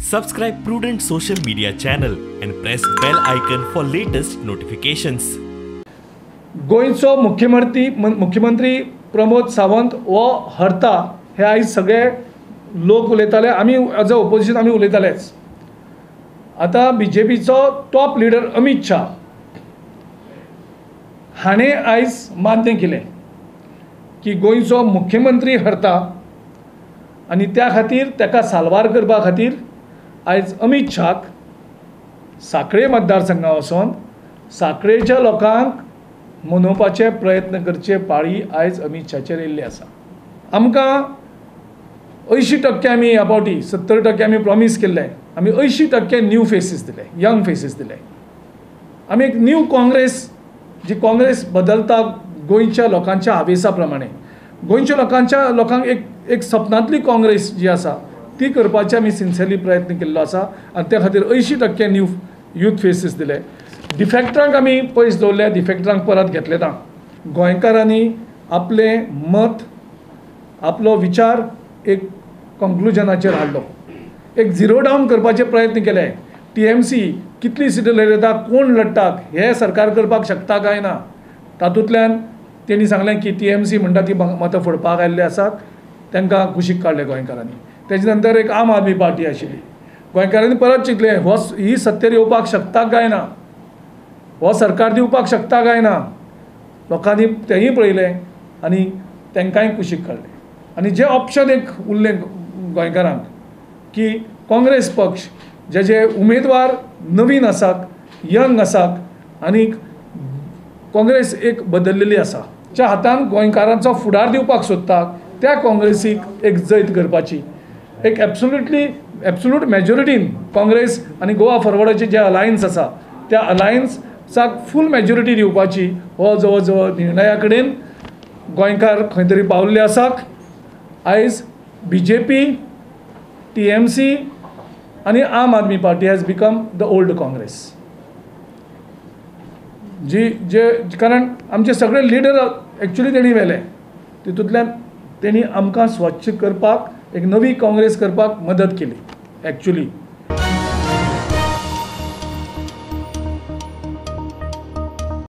Subscribe Prudent Social Media channel and press bell icon for latest notifications. गोंयचो मुख्यमंत्री प्रमोद सावंत हो हरता हे आयज सगळे लोक उलयताले, आमी एज अ ओपोजिशन आमी उलयतालेच। आतां बीजेपीचो टॉप लिडर अमित शाह हाणें आयज मान्य केलें की गोंयचो मुख्यमंत्री हरता आनी त्या खातीर ताका साल्वार करपा खातीर आयज अमित शाहाक साखळे मतदारसंघा वचोन साखळेच्या लोकांक मनोवपाचे प्रयत्न करचे पाळी आयज अमित शाहाचेर येयल्ली आसा। आमकां 80% आमी ह्या फावटी 70% आमी प्रॉमीस केल्लें, आमी 80% न्यू फेसीस दिले, यंग फेसीस दिले। आमी एक न्यू काँग्रेस, जी काँग्रेस बदलता गोंयच्या लोकांच्या हावेसा प्रमाणे, गोंयच्या लोकांच्या लोकांक एक एक सपनांतली काँग्रेस जी आसा ती करपाचे आमी सिन्सियरली प्रयत्न केल्लो आसा आनी त्या खातीर 80% न्यू यूथ फेसीस दिले। डिफेक्टरांक आमी पयस दवरले, डिफेक्टरांक परत घेतले ना। गोंयकारांनी आपलें मत, आपलो विचार एक कंक्लुजनाचेर हाडलो, एक झिरो डावन करपाचे प्रयत्न केले। टीएमसी कितली सिटां लडयता, कोण लडटा हें सरकार करपाक शकता काय ना, तातूंतल्यान तेणी सांगलें की टीएमसी म्हणटा ती मतां फोडपाक आयिल्ले आसात, तांकां कुशीक काडले गोंयकारांनी। तेजे नंतर एक आम आदमी पार्टी आशिल्ली, गोंयकारांनी परत चिंतलें हो ही सत्तेर येवपाक शकता काय ना, हो सरकार दिवपाक शकता काय ना, लोकांनी तेंय पळयलें आनी तांकांय कुशीक काडलें। आनी जे ऑप्शन एक उरलें गोंयकारांक की काँग्रेस पक्ष जेजे उमेदवार नवीन आसात, यंग आसात आनी काँग्रेस एक बदललेली आसा, ज्या हातान गोंयकारांचो फुडार दिवपाक सोदता त्या काँग्रेसीक एक जैत करपाची एक एब्सोल्यूट मेजॉरिटीन काँग्रेस आनी गोवा फॉरवर्डाचे जे अलायन्स आसा त्या अलायन्साक फूल मेजॉरिटी दिवपाची हो जवळ जवळ निर्णया कडेन गोंयकार खंय तरी पावल्ले आसात। आयज बीजेपी, टीएमसी आनी Aam Aadmi party has become the old Congress. जी जे कारण आमचे सगळे लिडर एक्चुली तेणी व्हेले, तितूंतल्यान तेणी आमकां स्वच्छ करपाक एक नवी काँग्रेस करपाक मदत केली एक्चुली।